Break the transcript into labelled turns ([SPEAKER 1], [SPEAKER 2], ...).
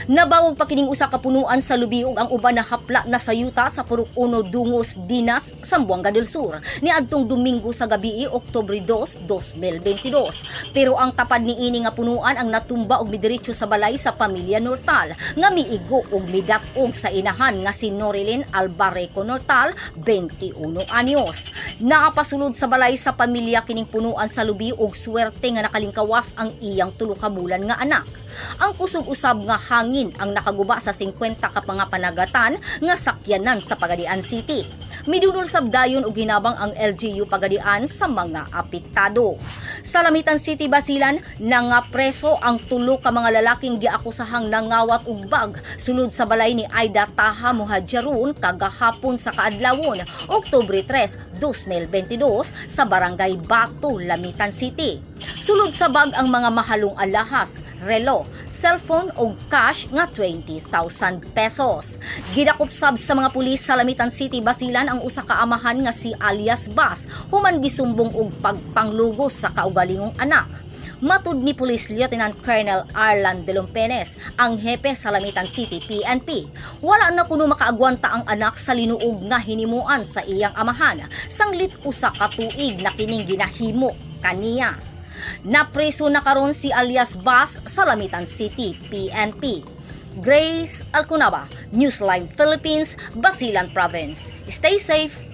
[SPEAKER 1] Nabawog pa kining usa ka punuan sa lubi ug ang uban nahapla na sa yuta sa Purok 1, Dungos, Dinas, Zamboanga del Sur niadtong Domingo sa gabi, Oktubre 2, 2022. Pero ang tapad niini nga punuan ang natumba og midiretso sa balay sa pamilya Nortal nga miigo og midat-og sa inahan nga si Norilyn Albareco Nortal, 21 anyos. Nakapasulod sa balay sa pamilya kining punuan sa lubi ug swerte nga nakalingkawas ang iyang 3 ka bulan nga anak. Ang kusog usab nga hangin ang nakaguba sa 50 ka mga panagatan nga sakyanan sa Pagadian City. Midunol sab dayon og hinabang ang LGU Pagadian sa mga apektado. Sa Lamitan City, Basilan, nangapreso ang tulo ka mga lalaking giakusahang nangawat og bag sulod sa balay ni Aida Taha Muhajarun kagahapon sa kaadlawon, Oktubre 3, 2022, sa Barangay Bato, Lamitan City. Sulod sa bag ang mga mahalong alahas, relo, cellphone ug cash nga 20,000 pesos. Gidakop sab sa mga pulis sa Lamitan City, Basilan, ang usa ka amahan nga si alias Bas human gisumbong og pagpanglugos sa kaugalingong anak. Matud ni Police Lieutenant Colonel Arlan de Lompenes, ang hepe sa Lamitan City PNP, wala na kuno makaagwanta ang anak sa linuog nga hinimuan sa iyang amahan sanglit 1 ka tuig na kining ginahimo kaniya. Napreso na karon si alias Bas sa Lamitan City PNP. Grace Alcunaba, Newsline Philippines, Basilan Province. Stay safe.